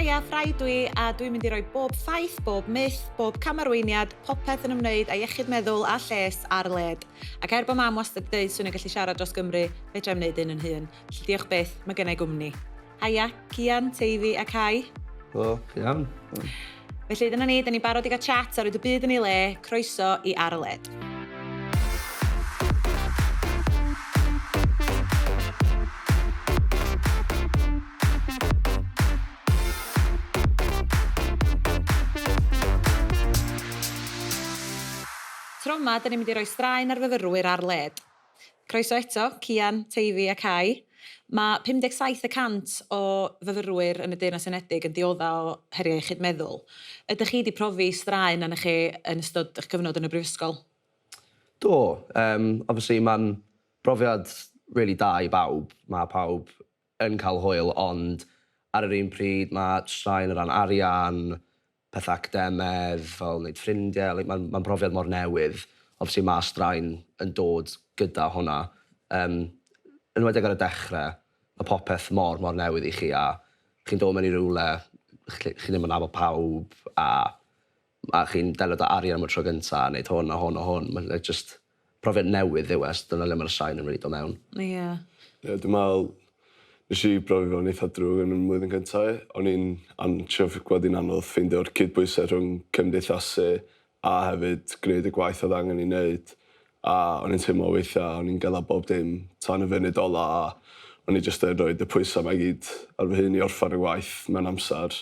Haia, Ffraid dwi, a dwi'n mynd i roi bob ffaith, bob myth, bob camarweiniad, popeth yn ymwneud â iechyd meddwl a lles ar led. Ac er bod mam wastad 'di deud 'swn i'n gallu siarad dros Gymru, fedra i'm wneud un yn hun. Felly diolch byth, mae gennai gwmni. Haia, Cian, Teifi a Cai. Helo. Iawn. Felly dyna ni, da ni'n barod i gael chat a roid y byd yn ei le. Croeso i Ar y Led. Tro yma, da ni'n mynd i roi straen ar fyfyrwyr ar led. Croeso eto, Cian, Teifi a Cai. Mae 57 y cant o fyfyrwyr yn y Deyrnas Unedig yn diodda o heriau iechyd meddwl. Ydych chi 'di profi straen arnoch chi yn ystod eich cyfnod yn y brifysgol? Do. Yym, obviously mae'n brofiad rili da i bawb. Mae pawb yn cael hwyl ond ar yr un pryd mae straen o ran arian, petha academedd, fel neud ffrindie, like ma'n ma'n brofiad mor newydd. Obviously ma' straen yn dod gyda hwnna. Yym enwedig ar y dechre, ma' popeth mor mor newydd i chi a chi'n dod mewn i rywle lle chi ddim yn nabod pawb a a chi'n delio 'da arian am y tro gynta a neud hwn a hwn a hwn. Ma'n like jyst profiad newydd yw e so dyna le ma'r straen yn rili do' mewn. Ie. Ie dwi me'wl nesh i brofi fo'n eitha drwg yn 'yn mlwyddyn cynta i. O'n i'n an- trio ff- gweld 'i'n anodd ffeindio'r cydbwysedd rhwng cymdeithasu a hefyd gneud y gwaith odd angen 'i neud a o'n i'n teimlo weithia' o'n i'n gala bob dim tan y funud ola a o'n i jyst yn roid y pwysa' 'ma i gyd ar fy hun i orffan y gwaith mewn amsar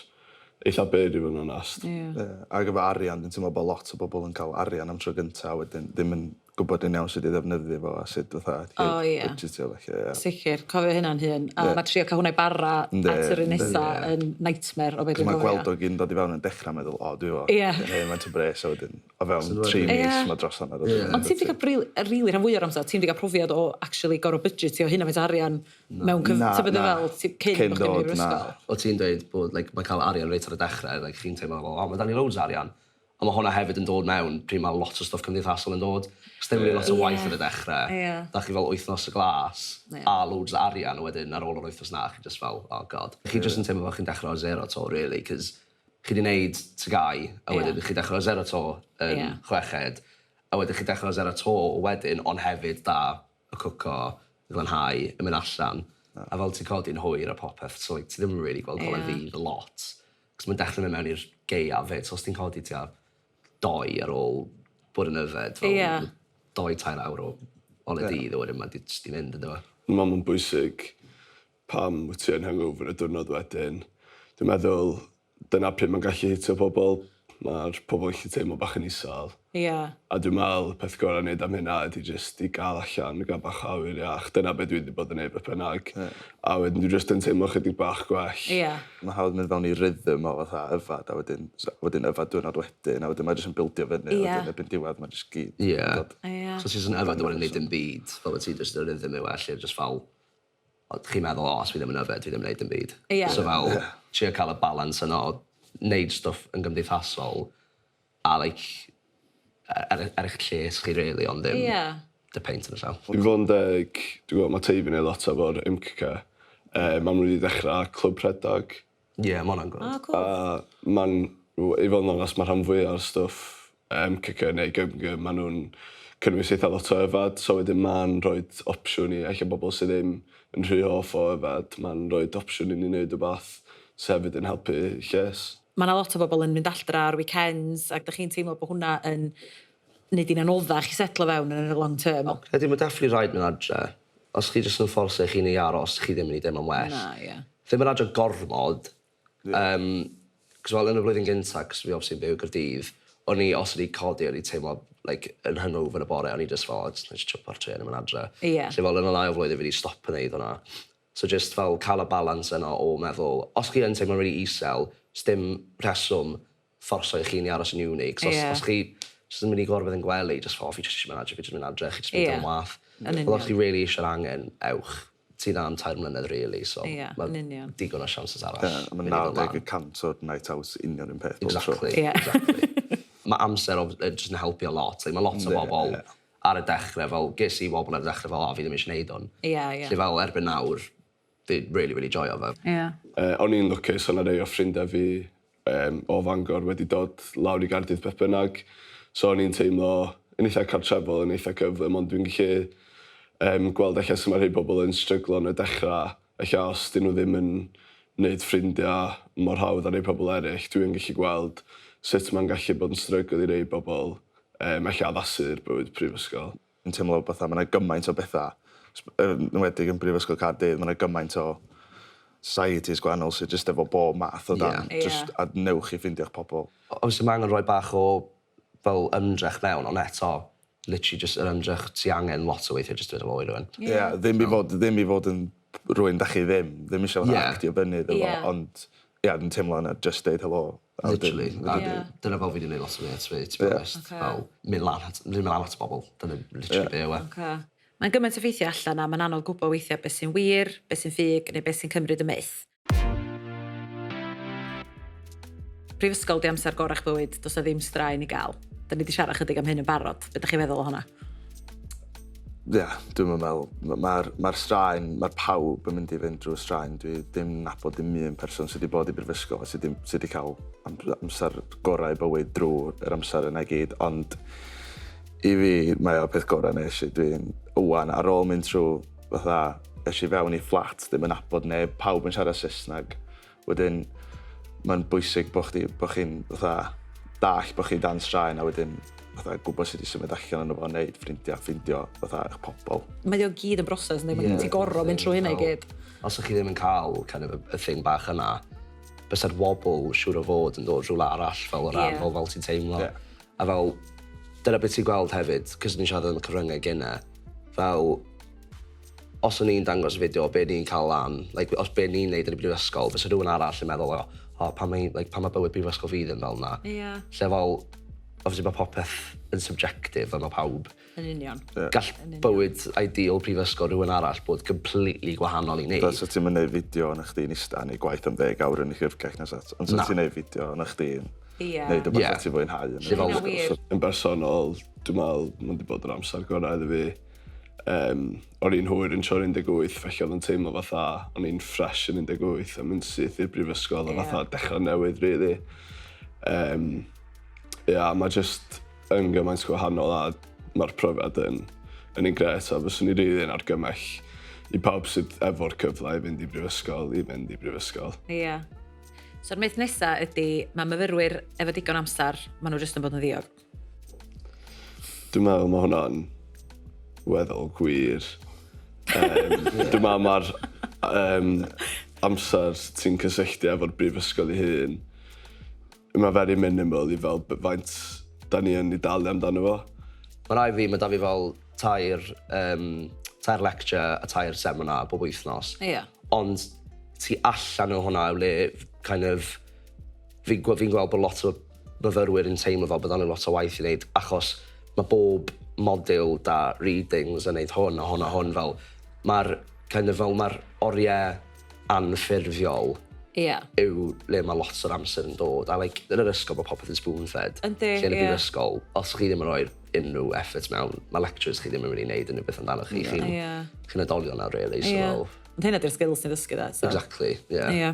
eitha byr i fod yn onast. Ie. Ie ag efo arian dwi'n teimlo bo' lot o bobol yn ca'l arian am tro gynta a wedyn ddim yn gwbod yn iawn sut i ddefnyddio fo a sut fatha O ie. budgetio felly ie. Sicr, cofio hynna'n hun. A Ie. ma' trio ca'l hwnna i bara at yr un nesa yn nightmare o be' dwi'n Ma' gofio. gweld o gyn dod i fewn yn dechra meddwl o dwi efo... Ie. ...hen faint o bres a wedyn o fewn 3 mis... Ie. ...ma' dros hanner o Ie. Ond ti'm 'di ca'l bril- rili rhan fwya o'r amsar ti'm 'di ga'l profiad o actually gor'o' budgetio hynna faint o arian mewn cyf... Na, Ti'n gwbod be' na. dwi feddwl? Ti cyn Cyn bo' chdi'n mynd i'r dod, na. brifysgol. O' ti'n dweud bod like ma' ca'l arian reit ar y dechre like chi'n teimlo fel o ma' 'da ni loads o arian. Ond ma' hwnna hefyd yn dod mewn pryd ma' lot o stwff cymdeithasol yn dod. 'Chos dim rili lot o waith ar y dechre. Ie. 'Dach chi fel wythnos y glas... Ie. ...a loads o arian a wedyn ar ôl yr wythnos 'na chi jyst fel oh God. Chi jyst yn teimlo fel chi'n dechre o zero 'to rili 'c'os chi 'di neud TGAU a wedyn chi dechre o zero 'to yn... Ie. ...chweched a wedyn chi dechre o zero 'to wedyn ond hefyd 'da y cwco, y glanhau, y mynd allan. A fel ti'n codi'n hwyr a popeth so like ti ddim yn rili gweld golau ddydd lot. 'Cos mae'n dechre mynd mewn i'r gaeaf 'fyd so os ti'n codi tua dou ar ôl bod yn yfed fel... Ie. ...dou tair awr o ole dydd a wedyn ma' 'di jyst 'di mynd on'd yw e? Dwi me'wl ma'n bwysig pam wyt ti yn hungover y diwrnod wedyn. Dwi'n meddwl dyna pryd mae'n gallu hitio pobol. Ma'r pobol gallu teimlo bach yn isal. Ie. A dwi me'wl y peth gora' neud am hynna ydi jyst i ga'l allan ga'l bach o awyr iach. Dyna be' dwi 'di bod yn neud beth bynnag. Ie. A wedyn dwi jyst yn teimlo chydig bach gwell. Ie. Ma' hawdd mynd fewn i rhythm o fatha yfad a wedyn so wedyn yfad diwrnod wedyn a wedyn mae jyst yn bildio fyny a Ie. wedyn erbyn diwedd ma' jyst gyd... Ie. ...dod. Ie. So os ti jyst yn yfed a wedyn neud dim byd fel wyt ti jyst y rhythm yw e lle jyst fel o chi'n meddwl o os fi ddim yn yfed fi ddim yn neud dim byd. Ie. So fel trio ca'l y balans yna o neud stwff yn gymdeithasol a like er er eich lles chi rili ond ddim... Ie. ...dy peint yn y llaw. I fod yn deg dwi gwbo ma' Teifi'n neud lot efo'r YMCA yy ma' n'w wedi dechra clwb rhedag. Ie ma' wnna'n gwd. O cŵl. A ma'n w- i fod yn onast ma' rhan fwya o'r stwff YMCA neu GymGym ma' nw'n cynnwys eitha lot o yfad so wedyn ma'n roid opsiwn i ella bobol sy ddim yn rhy hoff o yfad ma'n roid opsiwn i ni neud wbath sy hefyd yn helpu lles. Ma' 'na lot o bobol yn mynd alldra ar weekends ac 'dach chi'n teimlo bo' hwnna yn neud 'i'n anoddach i setlo fewn yn y long term? Credu ma' definitely rhaid mynd adre. Os chi jyst yn fforsio eich hun i aros chi ddim mynd i deimlo'n well. Na ie. Ddim yn adre gormod yym 'c'os fel yn y flwyddyn gynta 'c'os fi obviously yn byw i Gaerdydd o'n i os o'n i codi o'n i teimlo like yn hungover yn y bore o'n i jyst fel o jyst jyst jympo'r trên a mynd adre. Ie. Lle fel yn yr ail flwyddyn fi 'di stopo neud hwnna. So jyst fel ca'l y balans yna o meddwl os chi yn teimlo'n rili isel sdim rheswm fforso eich hun i aros yn uni 'c'os os... Ie. ...os chi jyst yn mynd i gorwedd yn gwely jyst fel o fi jyst isie mynd adre fi jyst mynd adre chi jyst mynd yn wath. Yn union. Ond os chi rili isie'r angen ewch. Ti 'na am tair mlynedd rili so... Ie ma' yn union. ...digon o siawnsys arall. Ie a ma' 90% o'r night out union un peth bob tro. Exactly. Ie. Exactly. Ma' amser ob- yy jyst yn helpu a lot like ma' lot o bobol ar y dechre fel ges i wobr ar y dechre fel o fi ddim isie neud 'wn. Ie ie. Lle fel erbyn nawr Fi really, really joio fe. Ie. Yeah. O'n i'n lwcus, o'na rei o ffrindiau fi o Fangor wedi dod lawr i Gaerdydd beth bynnag. So o'n i'n teimlo yn eitha cartrefol, yn eitha cyflym, ond dwi'n gallu gweld ella sut mae rhai bobl yn stryglo yn y dechrau. Ella os 'dyn nhw ddim yn wneud ffrindiau mor hawdd â rhai pobl eraill, dwi'n gallu gweld sut mae'n gallu bod yn strygl i rei bobl ella addasu i'r bywyd prifysgol. Yn teimlo fatha ma' 'na gymaint o betha, yn enwedig yn Brifysgol Caerdydd, ma' 'na gymaint o societies gwahanol sydd jyst efo bob math o dan. Just, a newch chi ffeindio'ch pobl. Obviously mae angen rhoi bach o fel ymdrech mewn, ond eto, literally just yr ymdrech ti angen lot o weithiau just dweud hello i rywun. Ie, yeah, ddim i fod yn rhywun da chi ddim. Ddim eisiau fatha actio fyny iddo fo, ond ie, yeah, dwi'n teimlo yna, just deud hello. A wedyn- Literally. A dyna fel fi wedi gwneud lot o mates fi, to be honest. Fel, mynd lan at bobl. Dyna literally be yw e. Okay. Mae'n gymaint o ffeithiau allan a mae'n anodd gwybod weithiau beth sy'n wir, beth sy'n ffug neu beth sy'n cymryd y myth. Prifysgol di amser gorau'ch bywyd, does 'na ddim straen i gael. Da ni wedi siarad chydig am hyn yn barod. Be ydych chi'n feddwl o hwnna? Ie, yeah, dwi'n meddwl, mae'r ma straen, mae'r pawb yn mynd i fynd drwy'r straen. Dwi ddim nabod dim un person sydd wedi bod i brifysgol a sydd wedi cael amser gorau bywyd drwy'r amser yna i gyd, ond i fi mae o'r peth gorau nes i. Dwi'n wan, ar ôl mynd trwy fatha, es i fewn i fflat, ddim yn nabod neb, pawb yn siarad Saesneg. Wedyn, mae'n bwysig bod chi'n fatha dall bod chi dan straen a wedyn fatha gwybod sut i symud allan yno fo, neud ffrindiau, ffindio fatha eich pobl. Mae o gyd yn broses, neu yeah, ti'n gorfod mynd trwy hynna i gyd. Os ydych chi ddim yn cael kind of, y thing bach yna, bysa'r wobble siŵr o fod yn dod rhywle arall fel o ran fel ti'n teimlo. A fel, dyna beth ti'n gweld hefyd, cos ni'n siarad am y cyfryngau gynne, fel, os o'n i'n dangos fideo o be ni'n cael lan, like, os be ni'n neud yn y brifysgol, fysa rhywun arall yn meddwl, "O, like, pam mae bywyd brifysgol fi ddim fel 'na?" Lle fel, obviously mae popeth yn subjective a mae pawb. Yn union. Gall bywyd ideal prifysgol rhywun arall bod completely gwahanol i ni. Fel sa ti'n mynd neud fideo na chdi'n ista neu gwaith am 10 awr yn y llyfrgell na sat. Ond sa Na. ti'n neud fideo na chdi'n neud rhywbeth yeah. ti'n fwynhau yn Lle y fel- Hynna'n wir. Yn bersonol, dwi'n meddwl mae'n wedi bod yr amser gorau iddo fi. O'n i'n hwyr yn troi'r 18, felly oedd yn teimlo fatha o'n i'n fresh yn 18 a mynd syth i'r brifysgol a fatha dechrau newydd, really. Yeah, mae just yn gymaint gwahanol a mae'r profiad yn un gret a fyswn i rili yn argymell i pawb sydd efo'r cyfle i fynd i brifysgol, i fynd i brifysgol. Ie. Yeah. So'r myth nesa ydy, mae myfyrwyr efo digon amser, maen nhw jyst yn bod yn ddiog. Dwi'n meddwl mae hwnna'n weddol gwir. Dwi'n meddwl mae'r amser ti'n cysylltu efo'r brifysgol ei hun, mae very minimal i fel faint da ni yn ei dalu amdano fo. Mae rai fi, mae da fi fel tair lecture a tair seminar bob wythnos. Ond ti allan o hwnna yw le kind of, fi gweld bod lot o myfyrwyr yn teimlo fel bod angen lot o waith i wneud, achos mae bob module da readings yn neud hwn a hwn a hwn fel, mae'r kind of fel mae'r oriau anffurfiol yw le mae lot o'r amser yn dod. A like, yn yr ysgol mae popeth yn spoon-fed. Yndi, Lle yn y ie. brifysgol, os chi ddim yn rhoi unrhyw effort mewn, mae lecturers chi ddim yn mynd i wneud unrhyw beth amdano chi. Chi'n chi'n oedolion nawr, really. So, fel, Ond hynna di'r skills ti'n ddysgu da. So. Exactly, yeah. Ie.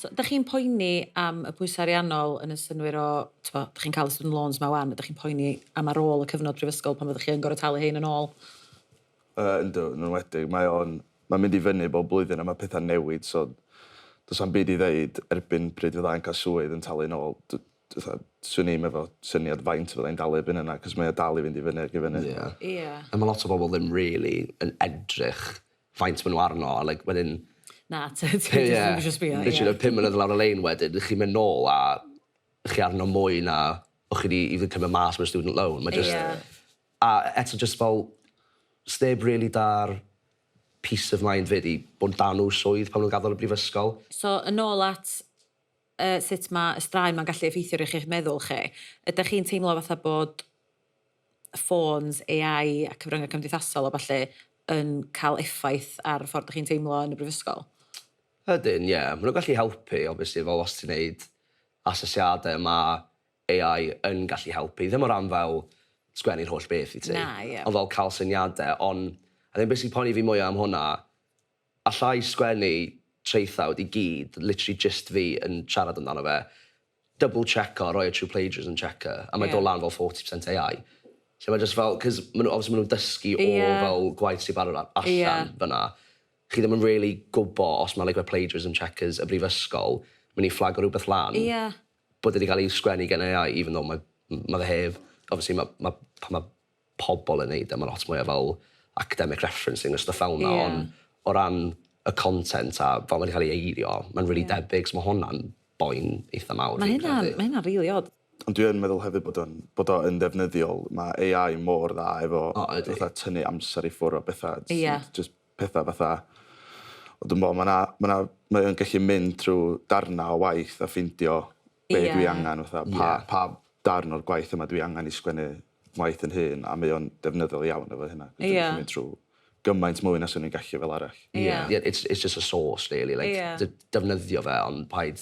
So, ydych chi'n poeni am y pwysau ariannol yn y synwyr o, t'bo, ydych chi'n cael y student loans ma wan, ydych chi'n poeni am ar ôl y cyfnod prifysgol pan fyddwch chi yn gorfod talu hein yn ôl? Yndw, yn enwedig. Mae'n mynd i fyny bob blwyddyn a mae pethau'n newid, so does am byd i ddeud erbyn pryd fyddai'n cael swydd yn talu nôl. Swn i'm efo syniad faint fyddai'n dalu erbyn yna, cos mae o dal i fynd i fyny ac i fyny. A mae lot o bobl ddim really yn edrych faint maen nhw arno, a like, wedyn Na, ti ddim eisiau sbio. Literally, 5 mlynedd lawr y lein wedyn, chi'n mynd nôl a chi arno mwy na o'ch chi wedi even cymryd mas mewn student loan. Mae just A eto just fel, sneb really da'r peace of mind fyd i bod dan nhw swydd pan nhw'n gadael y brifysgol. So, yn ôl at sut mae y straen mae'n gallu effeithio ar eich meddwl chi, ydych chi'n teimlo fatha bod ffôns, AI a cyfryngau cymdeithasol a falle yn cael effaith ar y ffordd ydych chi'n teimlo yn y brifysgol? Ydyn, ie. Yeah. Maen nhw'n gallu helpu, obviously, fel os ti'n neud asesiadau, mae AI yn gallu helpu. Ddim o ran fel sgwennu'r holl beth i ti. Na, ie. Ond fel cael syniadau, ond A ddim beth sy'n poeni fi mwyaf am hwnna, allai sgwennu traethawd i gyd, literally just fi yn siarad amdano fe, double checko, rhoi e trwy plagiarism checker, a mae'n dod lan fel 40% AI. Lle mae just fel, cos ma nhw, obviously ma nhw'n dysgu o fel gwaith sy'n barod allan fyna. Chi ddim yn really gwybod os mae like, plagiarism checkers y brifysgol mynd i flago rhywbeth lan bod wedi cael ei sgwennu gen AI, even though mae fe heb. Obviously, pan mae pobl yn neud e, mae lot mwy o fel academic referencing a stuff fel 'na, ond o ran y content a fel mae wedi cael ei eirio, mae'n really debyg, so mae hwnna'n boen eitha mawr, Mae fi'n hynna'n credu. mae hynna'n really odd. Ond dwi yn meddwl hefyd bod o yn ddefnyddiol. Mae AI mor dda efo O, ydi. fatha tynnu amser i ffwrdd o bethau. Just pethau fatha. O, dwi'n bod, mae o'n gallu mynd trwy darna o waith a ffeindio be dwi angen, fatha, pa darn o'r gwaith yma dwi angen i sgwennu waith yn hun, a mae o'n defnyddiol iawn efo hynna. Dwi'n gallu mynd trwy gymaint mwy na swn i'n gallu fel arall. Yeah, it's just a source, really. Like, defnyddio fe, ond paid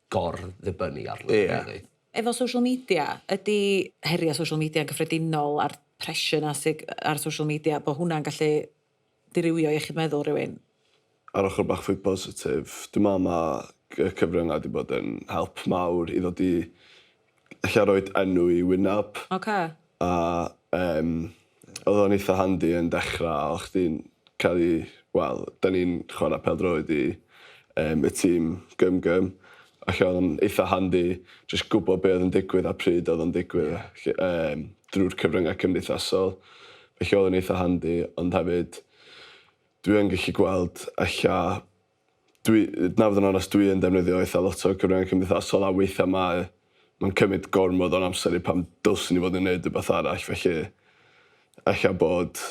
gor ddibynnu arno fe, really. Efo social media, ydy heriau social media yn gyffredinol a'r pressure na sydd ar social media, bod hwnna'n gallu dirywio iechyd meddwl rhywun? Ar ochr bach fwy positif, dwi'n meddwl mae y cyfryngau wedi bod yn help mawr i ddod i ella roed enw i wynab. A oedd o'n eitha handi yn dechrau, o'ch chdi'n cael ei, wel, da ni'n chwarae pêl-droed i y tîm Gym Gym. Ac oedd o'n eitha handi jyst gwybod be oedd yn digwydd a pryd oedd o'n digwydd drwy'r cyfryngau cymdeithasol. Felly oedd o'n eitha handi, ond hefyd dwi yn gallu gweld ella dwi, na fod yn onest, dwi yn defnyddio eitha lot o cyfryngau cymdeithasol a weithiau mae'n cymryd gormod o'n amser i pam dylswn i fod yn neud rhywbeth arall, felly ella bod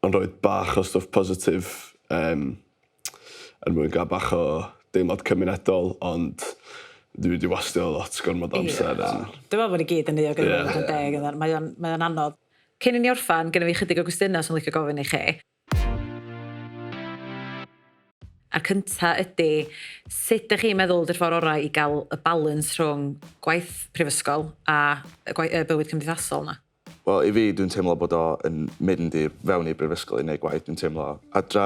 o'n rhoi bach o stwff positif er mwyn gael bach o deimlad cymunedol, ond dwi wedi wastio lot gormod o amser. Dwi'n meddwl bod ni gyd yn euog yn fod yn deg, yndan. Mae o'n anodd. Cyn i ni orffan, gennym fi chydig o gwestiynau sy'n licio gofyn i chi. A'r cynta ydy, sut ydych chi'n meddwl ydy'r ffordd orau i gael y balance rhwng gwaith prifysgol a y bywyd cymdeithasol na? Wel, i fi, dwi'n teimlo bod o yn mynd i fewn i'r brifysgol i wneud gwaith. Dwi'n teimlo adra,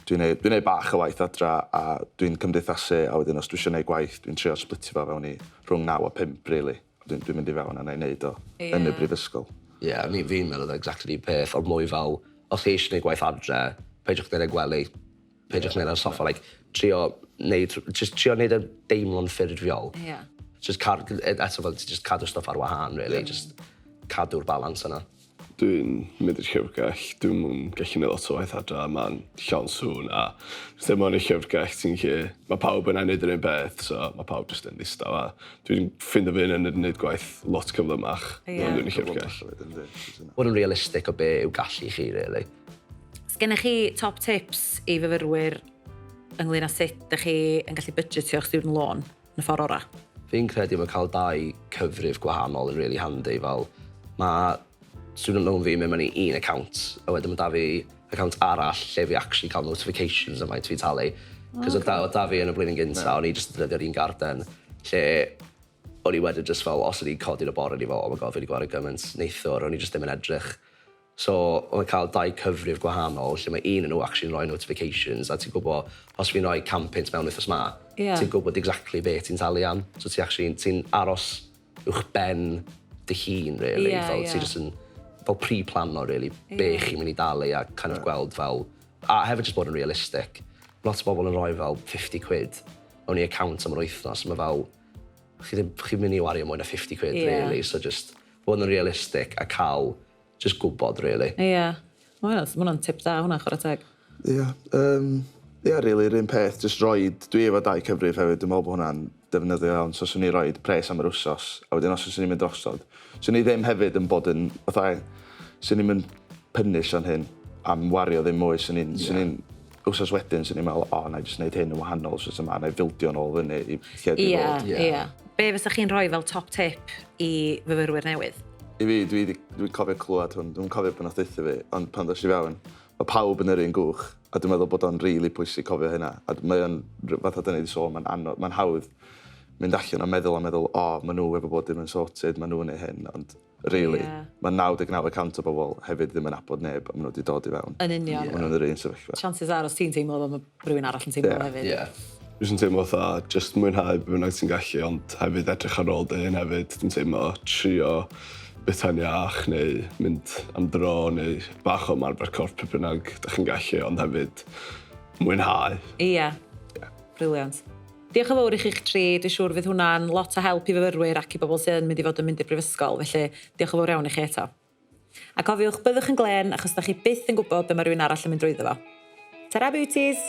dwi'n neud bach o waith adra a dwi'n cymdeithasu, a wedyn os dwi eisiau neud gwaith, dwi'n trio splitio fo fewn i rhwng 9 a 5, really. Dwi'n mynd i fewn a na i neud o yn y brifysgol. Ie, yeah, fi'n meddwl exactly yr peth, ond mwy fel, os chi eisiau gwneud gwaith adre, peidiwch gwneud e gwely, peidiwch gwneud ar soffa, like, trio neud, just trio neud y deimlo'n ffurfiol. Just eto fel, just cadw stwff ar wahân, really, just cadw'r balans yna. Dwi'n mynd i'r llyfrgell, dwi'n gallu gwneud lot o waith adra, mae'n llawn sŵn a ddim ond y llyfrgell ti'n gallu. Mae pawb yn neud yr un peth, so mae pawb jyst yn ddistaw a dwi'n ffindo fi yn gwneud gwaith lot cyflymach pan dwi'n y llyfrgell. Bod yn realistig o be yw gallu chi, really. Sgennych chi top tips i fyfyrwyr ynglyn â sut ydych chi yn gallu budgetio'ch student loan yn y ffordd orau? Fi'n credu mae cael dau cyfrif gwahanol yn really handy, fel mae student loan fi yn mynd mewn i un account, a wedyn mae da fi account arall lle fi actually cael notifications am faint fi'n talu. Cos oedd da fi yn y blwyddyn gyntaf, o'n i jyst yn defnyddio'r un garden, lle o'n i wedyn just fel, os o'n i'n codi yn y bore, o'n i fel, "Oh my God, fi wedi gwario gymaint neithiwr," o'n i just ddim yn edrych. So, o'n cael dau cyfrif gwahanol, lle mae un yn nhw actually yn rhoi notifications, a ti'n gwybod, os fi'n rhoi 100 punt mewn wythnos ma, ti'n gwybod exactly be ti'n talu am. So ti actually, ti'n aros uwch ben dy hun, really. Fel, ti just yn, fel pre-plano, really, be chi'n mynd i dalu a kind of gweld fel. A hefyd just bod yn realistic. Lot o bobl yn rhoi fel 50 quid mewn i account am yr wythnos. Mae fel, chi ddim, chi'n mynd i wario mwy na 50 quid, really. So just bod yn realistic a cael just gwybod, really. Ie. Yeah. Mae hwnna'n tip da, hwnna, chwarae teg. Ie, yeah, really, yr un peth, just roid, dwi efo dau cyfrif hefyd, dwi'n meddwl bod hwnna'n defnyddio iawn, so swn i roid pres am yr wsos, a wedyn os swn i'n mynd drosodd, swn i ddim hefyd yn bod yn, fatha, swn i'n mynd punish o'n hyn am wario ddim mwy, swn i'n, wsos wedyn, swn i'n meddwl, "O, na i jyst wneud hyn yn wahanol wsos yma, na i fildio nôl fyny i lle dwi fod." Ie. Be fysa chi'n rhoi fel top tip i fyfyrwyr newydd? I fi, dwi cofio clywed hwn, dwi'n cofio pan nath deutha fi, ond pan ddos i fewn, mae pawb yn yr un gwch, a dwi'n meddwl bod o'n rili really pwysig cofio hynna. A mae o'n, fatha dyn ni wedi sôn, mae'n anodd, mae'n hawdd mynd allan a meddwl, o, maen nhw efo bod dim yn sorted, maen nhw'n neud hyn, ond Really. Ie. Mae 99% o bobl hefyd ddim yn nabod neb a maen nhw wedi dod i fewn. Yn union. Maen nhw'n yr un sefyllfa. Chances are, os ti'n teimlo fel mae rhywun arall yn teimlo Ie. hefyd. Yeah. Dwi'n jyst yn teimlo fatha, jyst mwynhau be bynnag ti'n gallu, ond hefyd edrych ar ôl dy hun hefyd. Dwi'n teimlo trio bita'n iach neu mynd am dro neu bach o ymarfer corff pe bynnag da chi'n gallu, ond hefyd mwynhau. Ie. Brilliant. Diolch yn fawr i chi'ch tri. Dwi'n siŵr fydd hwnna'n lot o help i fyfyrwyr ac i bobl sydd yn mynd i fod yn mynd i'r brifysgol. Felly, diolch yn fawr iawn i chi eto. A cofiwch, byddwch yn glên, achos da chi byth yn gwybod be mae rhywun arall yn mynd drwyddo fo. Ta-ra, beauties!